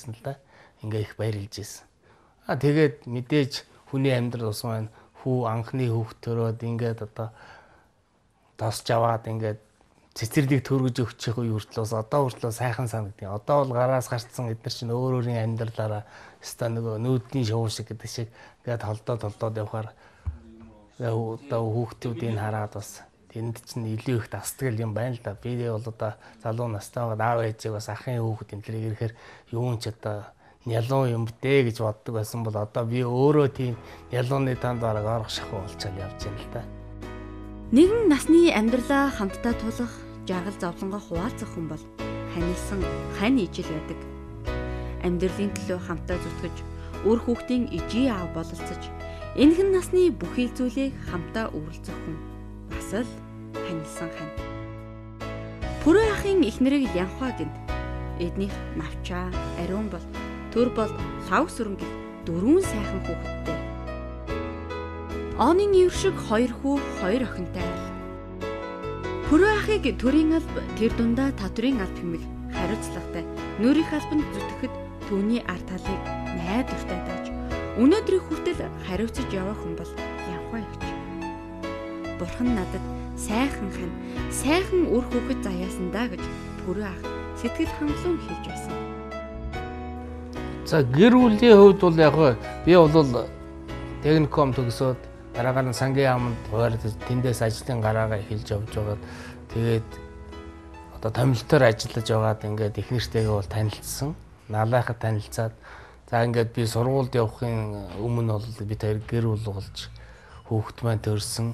байсан л да. Ингээ их баярлж байсан. А тэгээд мэдээж хүний амьдрал усан байна. Хүү анхны хүүхд төрөөд ингээд одоо тосч аваад ингээд цэцэрлэг төргөж өгчих үе хүртэл бас одоо хүртэл сайхан санагдیں۔ Одоо бол гараас гарцсан эдгээр чинь өөр өөрийн амьдралаараа өстой нөгөө нүүдлийн шувуу шиг гэдэг шиг ингээд холдоод явахаар одоо хүүхдүүдийг хараад бас тэнд чинь илүү их дасдаг юм байна л да. Би бол одоо залуу настай байгаад аав ээжийг бас ахын хүүхэд энэ төрийг ирэхээр юун ч одоо нялуун юм бдэ гэж боддог байсан бол одоо би өөрөө тийм нялууны танд бараг орох шахуу болчиход явж байна л да. Нэгэн насны амьдралаа хамтдаа тулах, жаргал зовлонгоо хуваалцах хүн бол ханилсан хань ижил байдаг. Амьдралын төлөө хамтдаа зүтгэж, үр хүүхдийн ижий аав бололцож, энэхэн насны бүхий л зүйлийг хамтдаа үргэлцэх хүн бас л ханилсан хань. Пүрэ ахын эхнэрийг Янхва гэнт. Эднийх Навчаа, Ариун бол, Төр бол, Лав сүрэн гэх дөрвөн сайхан хүүхэдтэй. Онын ивэр шиг 2 хүү, 2 охинтой айл. Пүрэ ахыг төрийн алба, тэр дундаа татврын алба хэмээх хариуцлагатай нүрийн албанд зүтгэхэд түүний ар талыг найдвартай дааж өнөөдрийг хүртэл хариуцаж явах хүн бол Янхва эгч. Бурхан надад сайхан хань, сайхан үр хүүхэд заяасан даа гэж Пүрэ ах сэтгэл хангалуун хэлж байсан. За гэр бүлийн хувьд бол яг би бол техникум төгсөөд дараагаар нь сангийн яамд хуваарлаж тэндээс ажлын гараагаа эхэлж явж байгаад тэгээд одоо томилтоор ажиллаж байгаад ингээд их нэртэйгээ бол танилцсан. Налайхад танилцаад за ингээд би сургуульд явахын өмнө бол бид хоёр гэр бүл болж хүүхэд маань төрсөн.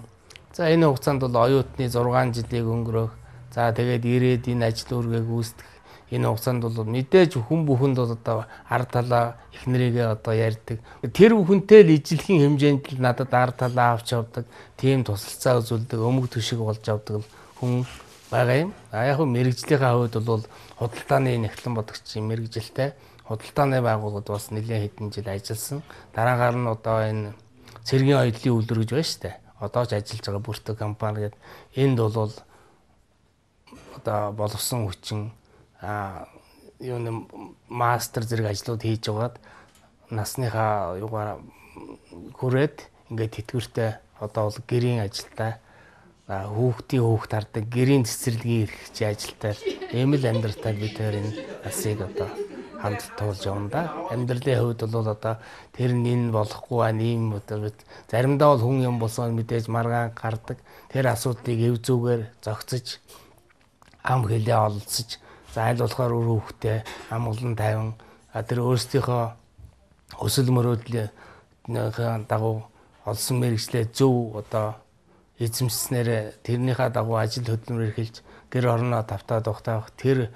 За энэ хугацаанд бол оюутны 6 жилийг өнгөрөөх. За тэгээд ирээд энэ ажил үүргээ гүйцэтгэх. Энэ хугацаанд бол мэдээж хүн бүхэнд бол одоо ар талаа эхнэрийгээ одоо ярьдаг. Тэр бүхэнтэй л ижилхэн хэмжээнд л надад ар талаа авч явдаг, тийм тусалцаа үзүүлдэг, өмг төшиг болж явдаг хүн байгаа юм. А яг хөө мэрэгжлийнхаа хувьд бол худалдааны нягтлан бодогчийн мэрэгжилтэй худалдааны байгууллагад бас нэлээд хэдэн жил ажилласан. Дараагаар нь одоо энэ цэргийн оюутлын үйлдвэр гэж байна шүү дээ. Одоо ч ажиллаж байгаа бүртэг компани гэдэг энд бол одоо боловсон хүчин юуны мастер зэрэг ажлууд хийж байгаад насныхаа юугаар хүрээд ингээд тэтгэвртэй одоо бол гэрийн ажилтай хүүхдийн хүүхд хардаг гэрийн цэцэрлэгийн эрхч ажилтай ийм л амьдралтай бид хоёр энэ насыг одоо хамт туулж явна да. Амьдралын хувьд бол одоо тэр нь энэ болохгүй байна ийм одоо бид заримдаа бол хүн юм болсон мэдээж маргаан гардаг. Тэр асуудлыг эв зүгээр зогцож ам хөлөө ололцож за аль болохоор үр хүүхдээ амгалан тайван тэр өөрсдийнхөө өсөл мөрөөдлийнхээ дагуу олсон мэргэжлээ зөв одоо эзэмшснээр тэрнийхээ дагуу ажил хөдөлмөр эрхэлж гэр орноо тавтаа тухтаах тэр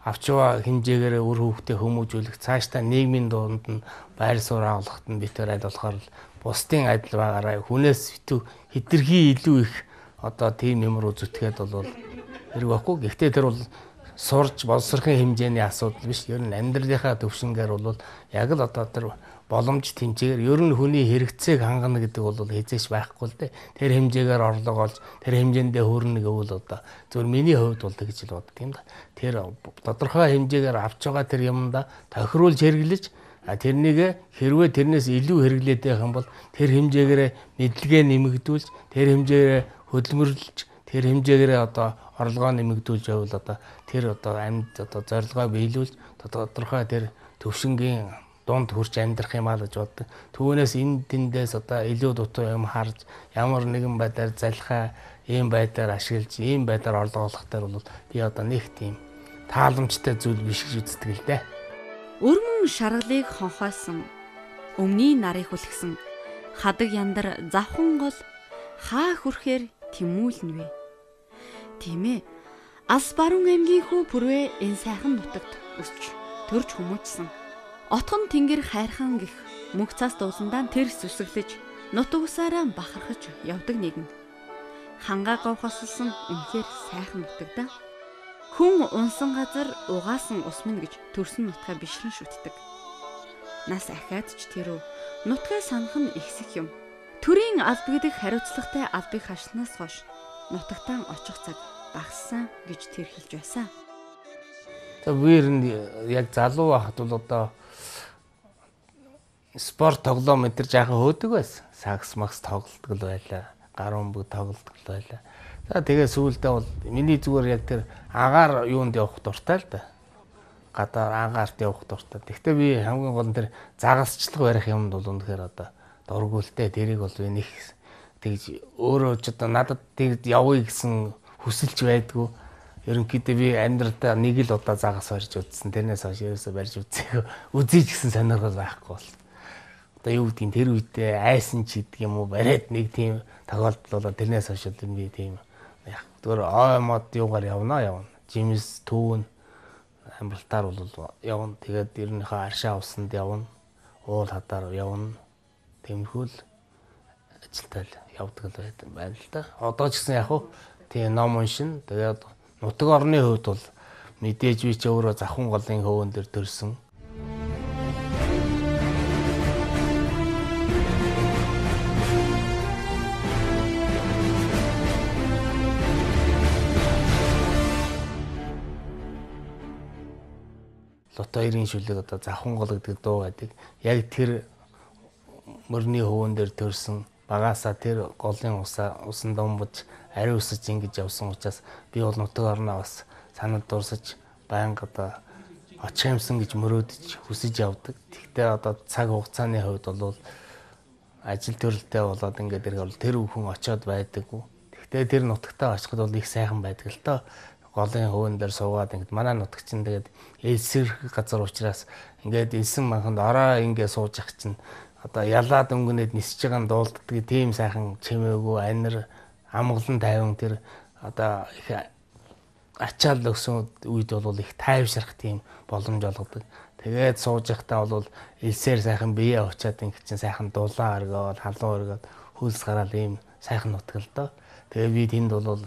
авч яваа хэмжээгээр үр хүүхдээ хүмүүжүүлэх цаашдаа нийгмийн дунд нь байр суурь авахт нь бид тэр аль болохоор бусдын адил байгаарай хүнээс битүү хэтэрхий илүү их одоо тийм юм руу зүтгээд бол хэрэг байхгүй. Гэхдээ тэр бол сурж боловсрохын хэмжээний асуудал биш. Ер нь амьдралынхаа төвшингээр бол яг л одоо тэр боломж тэмцээгээр ер нь хүний хэрэгцээг хангана гэдэг бол хизээш байхгүй л дээ. Тэр хэмжээгээр орлого олж тэр хэмжээндээ хүрнэ гэвэл одоо зөвхөн миний хувьд бол тэгж л боддог юм да. Тэр тодорхой хэмжээгээр авч байгаа тэр юмдаа тохируулж хэрэглэж тэрнийг хэрвээ тэрнээс илүү хэрэглээд байх юм бол тэр хэмжээгээр мэдлэгээ нэмэгдүүлж тэр хэмжээгээр хөдөлмөрлөж тэр хэмжээгээр одоо орлогоо нэмэгдүүлж байвал одоо тэр одоо амьд одоо зорилгоо биелүүлж тодорхой тэр төвшингийн дунд хүрч амьдрах юм аа гэж боддог. Түүнээс энэ тэндээс одоо илүү дутуу юм харж ямар нэгэн байдлаар залхаа ийм байдлаар ашиглаж ийм байдлаар орлого олох дээр бол би одоо нэг тийм тааламжтай зүйл биш гэж үздэг л дээ. Өрмөн шаргалыг хонхойсон, өмнийн нарыг хүлхсэн, хадаг яндар завхан гол хаа хүрхээр тэмүүлнэ вэ? Тийм ээ. Алс баруун аймгийн хүү Пүрвэ энэ сайхан нутагт өсч төрж хүмүүжсэн. Отхон тэнгэр хайрхан гих мөнх цас дууландаа тэр сүсэглэж нутаг усаараа бахархаж явдаг нэгэн. Хангаа говхослсон үнэхээр сайхан нутаг да. Хүн унсан газар угаасан ус минь гэж төрсөн нутгаа бишрэн шүтдэг. Нас ахиад ч тэрүү нутгаа санах нь ихсэх юм. Төрийн алба гэдэг хариуцлагатай албыг хашнаас хойш нутагтаа очих цаг багассан гэж тэр хэлж байсан. За би ер нь яг залуу байхад бол одоо спорт тоглоом энэ төр жаахан хөөдөг байсан. Сакс макс тоглолдог л байлаа. Гар бөмбөг тоглолдог л байлаа. За тэгээ сүүлдээ бол миний зүгээр яг тэр агаар юунд явах дуртай л да. Гадаар агаарт явах дуртай. Гэхдээ би хамгийн гол нь тэр загасчлага барих юмд бол үнэхээр одоо дургуйлтай. Тэрийг бол би нэг тэгж өөрөө ч одоо надад тэгж явъя гэсэн хүсэлч байдгүй. Ерөнхийдөө би амьдралдаа нэг л удаа загас барьж үзсэн. Тэрнээс хойш ерөөсөө барьж үзээгүй. Үзье ч гэсэн сонирхол байхгүй бол. Одоо юу гэдгийг тэр үедээ айсан ч гэдэг юм уу бариад нэг тийм тохиолдол болоо тэрнээс хойш би тийм яг зүгээр ой мод юугаар явна. Жимс түүн амралтаар бол явна. Тэгээд ерөнхийдөө аршаа усанд явна. Уул хадаар явна. Тэмхүү л ажилтаа л явдаг л байдаг байна л да. Одоо ч гэсэн яг хуу тийм ном уншин. Тэгээд нутаг орны хувьд бол мэдээж би ч өөрөө Завхан голын хөвөн дээр төрсөн. Лото хоёрын шүлэг одоо Завхан гол гэдэг дуу байдаг. Яг тэр мөрний хөвөн дээр төрсөн. Багасаа тэр голын усан думбаж ариусаж ингэж явсан учраас би бол нутаг орноо бас санал дурсаж байнга одоо очих юмсан гэж мөрөөдөж хүсэж явдаг. Тэгтээ одоо цаг хугацааны хувьд бол ажил төрөлтэй болоод ингээд ирэх бол тэр хүн очиод байдаггүй. Тэгтээ тэр нутагтаа очиход бол их сайхан байдаг л доо. Голын хөвөн дээр суугаад ингээд манай нутаг чинь тэгээд элсэрх газар учраас ингээд элсэн манханд орой ингээд сууж ах чинь одоо ялаад өнгөнөд нисэж байгаа нь дуулддаг тийм сайхан чимээгүй анир амгалан тайван тэр одоо их ачаал өгсөн үед бол их тайвшрах тийм боломж олгодог. Тэгээд сууж байхдаа бол элсээр сайхан бие очиад ингээд чинь сайхан дулаан өргөөд халуун өргөөд хөлс гараал ийм сайхан нутаг л доо. Тэгээд би тэнд бол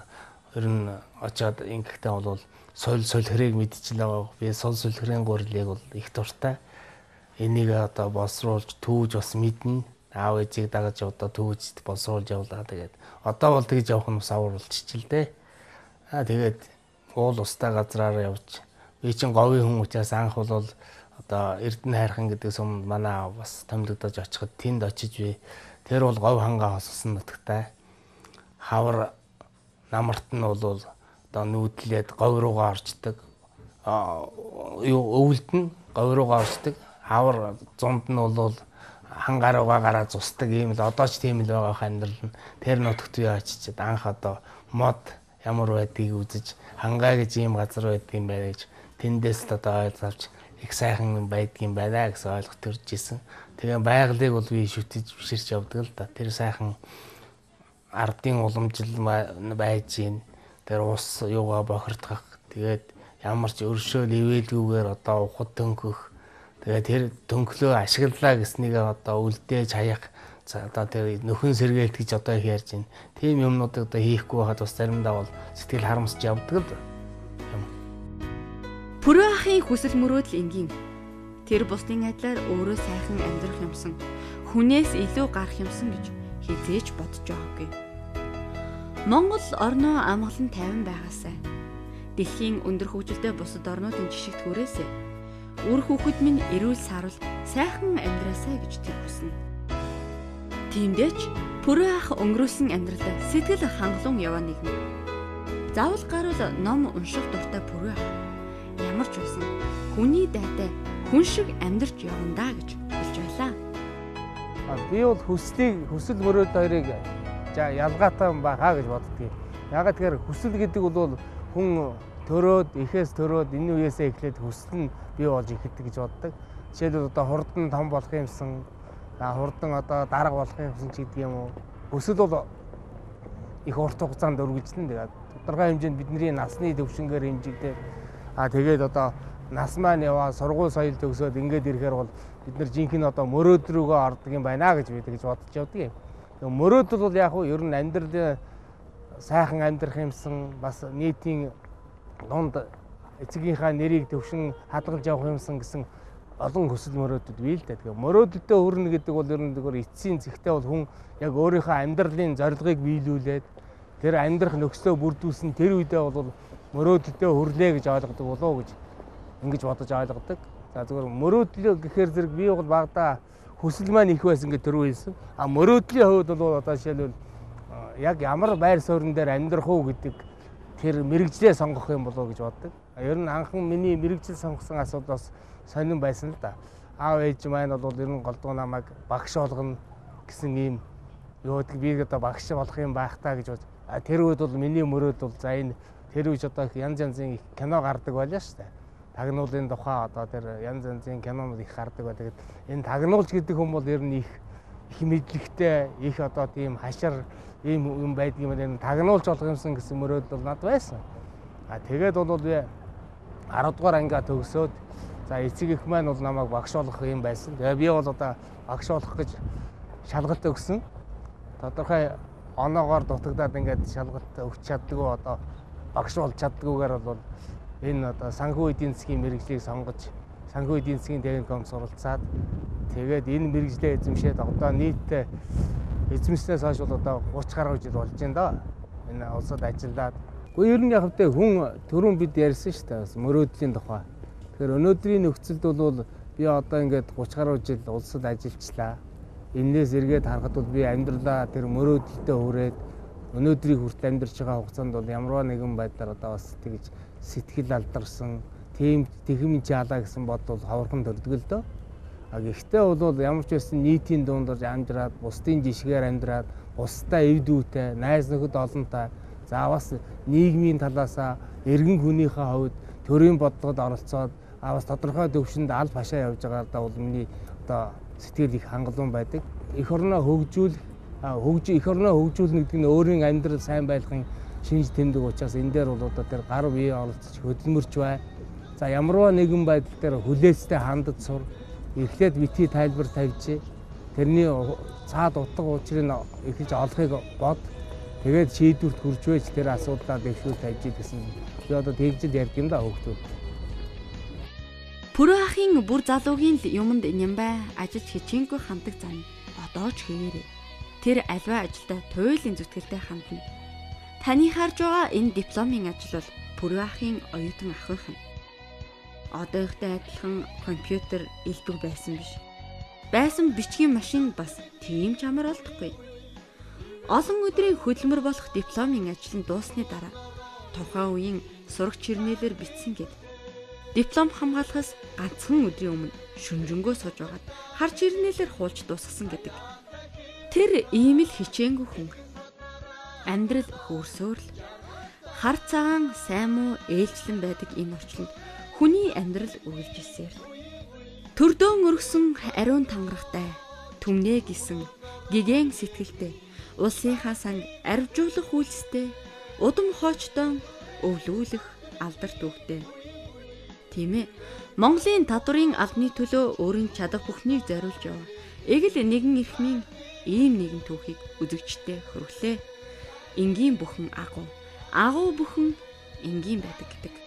ер нь очиад ингэхдээ бол сул сулхирыг мэдчихэл байгаа. Би сул сулхирын гурилыг бол их дуртай. Энийг одоо боловсруулж түүж бас мэднэ. Аав ээжийг дагаж одоо түүж боловсруулж явлаа. Тэгээд одоо бол тэгж явах нь бас авар болчихжээ л дээ. Аа тэгээд уул устай газраар явж би чинь говийн хүн учраас анх бол одоо Эрдэнэ хайрхан гэдэг сум манай аав бас томилогдож очиход тэнд очиж би тэр бол говь хангаа хоссон нутагтай. Хавар намарт нь бол одоо нүүдлээд говь руугаа орчдөг. Юу өвөлд нь говь руугаа орчдөг. Хавар зунд нь бол хангаа руугаа гараа зусдаг ийм л одоо ч тийм л байгаа амьдрал нь. Тэр нутагт би очиж анх одоо мод ямар байдгийг үзэж хангаа гэж ийм газар байдгийг байна гэж тэндээс л одоо ойлгож их сайхан юм байдгийн байна гэсэн ойлголт төрж исэн. Тэгээ байгалыг бол би шүтэж биширч явдаг л да. Тэр сайхан ардын уламжил байж гин. Тэр ус юугаа бохирдох. Тэгээд ямар ч өршөөл ивэлгүйгээр одоо ухад төнгөх. Тэгээд тэр төнхлөө ашиглалаа гэснийг одоо үлдээж хаях одоо тэр нөхөн сэргээлт гэж одоо их ярьж байна. Тийм юмнуудыг одоо хийхгүй байхад бас заримдаа бол сэтгэл харамсаж явдаг л юм. Пүрүү ахын хүсэл мөрөөдөл энгийн. Тэр бусдын адилаар өөрөө сайхан амьдрах юмсан, хүнээс илүү гарах юмсан гэж хизээж бодож байгаагүй. Монгол орноо амгалан тайван байгаасай. Дэлхийн өндөр хөгжилтэй бусад орнуудын жишгт хүрээсэй. Үр хүүхэд минь эрүүл саруул сайхан амьдраасай гэж тэр хүснэ. Тиймдээ ч Пүрүү ах өнгөрөөсөн амьдралд сэтгэл хангалуун яваа нэгнэ. Заавал гарвал ном унших дуртай Пүрүү ах ямар ч байсан хүний дайтай хүн шиг амьдарч явна даа гэж хэлж байлаа. Би бол хүсэл мөрөөдөл хоёрыг ялгаатай байхаа гэж боддгийг. Яагаад тэгэхээр хүсэл гэдэг бол хүн төрөөд, эхээс төрөөд энэ үеэсээ эхлээд хүсэл нь бий болж эхэлдэг гэж боддог. Жишээлбэл одоо хурдан том болох юмсан, хурдан одоо дарга болох юмсан ч гэдэг юм уу. Хүсэл бол их урт хугацаанд өргөжлөн. Тэгээд тодорхой хэмжээнд бидний насны төвшингээр хэмжигдээд тэгээд одоо нас маань яваа сургууль соёл төгсөөд ингээд ирэхээр бол бид нар жинхэнэ одоо мөрөөдөл рүүгээ ордог юм байна гэж би тэгж бодож явдаг юм. Тэгээ мөрөөдөл бол яг нь ер нь амьдрал сайхан амьдрах юмсан, бас нийтийн дунд эцэгийнхаа нэрийг төвшин хадгалж явах юмсан гэсэн олон хүсэл мөрөөдөд бий л дээ. Тэгээ мөрөөдөлтөө хүрнэ гэдэг бол ер нь зөвхөн эцсийн зэгтээ бол хүн яг өөрийнхөө амьдралын зорилгыг биелүүлээд тэр амьдрах нөхцлөө бүрдүүлсэн тэр үедээ бол мөрөөдөлтөө хүрлээ гэж ойлгодог болов уу гэж Ингэж бодож ойлгодог. За зөвхөн мөрөөдөл гэхээр зэрэг би бол багадаа хүсэл маань их байсан гэж түрүү хэлсэн. А мөрөөдлийн хувьд бол одоо жишээлбэл яг ямар байр суурин дээр амьдрах уу гэдэг тэр мэргэжлээ сонгох юм болов уу гэж боддог. Ер нь анхан миний мэргэжил сонгосон асуудал бас сонин байсан л да. Аав ээж маань бол ер нь голдуу намайг багш болгоно гэсэн ийм юу гэдэг би одоо багш болох юм байх та гэж бод. Тэр үед бол миний мөрөөдөл бол за энэ тэр үед одоо их янз янзын их кино гардаг байлаа шүү дээ. Тагнуулын тухай одоо тэр янз янзын кинонууд их гардаг бай. Тэгээд энэ тагнуулч гэдэг хүн бол ер нь их их мэдлэгтэй, их одоо тийм хашир ийм юм байдаг юм байна. Тагнуулч болох юмсан гэсэн мөрөөдөл бол надад байсан. А тэгээд бол би 10 дугаар ангиа төгсөөд за эцэг эх маань бол намайг багш болох юм байсан. Тэгээ би бол одоо багш болох гэж шалгалт өгсөн. Тодорхой оноогоор дутагдаад ингээд шалгалт өгч чаддаггүй одоо багш болж чаддаггүйгээр бол энэ одоо санхүү эдийн засгийн мэргэжлийг сонгож санхүү эдийн засгийн техникум суралцаад тэгээд энэ мэргэжлээ эзэмшээд одоо нийтдээ эзэмшснээс хойш бол одоо 30 гаруй жил болж байна доо. Энэ улсад ажиллаад. Гэхдээ ер нь яг хэвтэй хүн түрүүн бид ярьсан шүү дээ бас мөрөөдлийн тухай. Тэгэхээр өнөөдрийн нөхцөлд бол би одоо ингээд 30 гаруй жил улсад ажиллажлаа. Энээс эргээд харахад бол би амьдралаа тэр мөрөөдөлтөд хүрээд өнөөдрийг хүртэл амьдарч байгаа хугацаанд бол ямарваа нэгэн байдлаар одоо бас тэгж сэтгэл алдарсан, тийм тэхэм чаалаа гэсэн бодол бол ховорхон төрдөг л дөө. А гэхдээ бол ямар ч байсан нийтийн дунд амьдраад, бусдын жишгээр амьдраад, бусдаа эв дүүтэй, найз нөхөд олонтой, за бас нийгмийн талаасаа эргэн хүнийхээ хувьд төрийн бодлогод оролцоод, а бас тодорхой төвшөнд аль хашаа явж байгаа даа бол миний одоо сэтгэл их хангалуун байдаг. Эх орноо хөгжүүлэх, эх орноо хөгжүүлнэ гэдэг нь өөрийн амьдрал сайн байхын шинж тэмдэг учраас энэ дээр бол одоо тэр гар бие оролцож хөдөлмөрч бай. За ямарваа нэгэн байдал дээр хүлээцтэй хандаж сур. Эхлээд битгий тайлбар тавьжээ. Тэрний цаад утга учирыг эхэлж олохыг бод. Тэгээд шийдвэрт хүрч байж тэр асуудлаа дэвшүүл тавьж гэсэн. Би одоо тэгж л ярьд юм да хүүхдүүд. Пүрүү ахын бүр залуугийн л юмд нямбай ажиллаж хичээнгүй хандаг зан одоо ч хэвээрээ. Тэр альва ажилдаа туйлын зүтгэлтэй хандна. Таны харж байгаа энэ дипломын ажил бол Пүрүү ахын оюутан ахуйх нь. Одоо ихтэй адилхан компьютер элбэг байсан биш. Байсан бичгийн машин бас тийм ч амар олдохгүй. Олон өдрийн хөдөлмөр болох дипломын ажил нь дуусны дараа тухайн үеийн сурагч хэрнээлэр бичсэн гэд. Диплом хамгаалахаас ганцхан өдрийн өмнө шүнжэнгөө сууж байгаад хар чирнээлэр хуулж дуусгасан гэдэг. Тэр ийм л хичээнгүй хүн. Амьдрал хөөрсөөр л хар цагаан сайн муу ээлжлэн байдаг энэ орчинд хүний амьдрал үргэлжилсээр л. Төрдөөн өргөсөн ариун тангарахтай, түмнээ гисэн гигэн сэтгэлтэй, улсынхаа санг арвижуулах үйлстэй, удам хоочтон өвлүүлэх алдар түүхтэй. Тийм ээ. Монголын татварын албаны төлөө өөрийн чадах бүхнийг зориулж яваа. Эгэл нэгэн эрхмийн ийм нэгэн түүхийг үзэгчдэд хүргэлээ. Энгийн бүхэн агуу, агуу бүхэн энгийн байдаг гэдэг.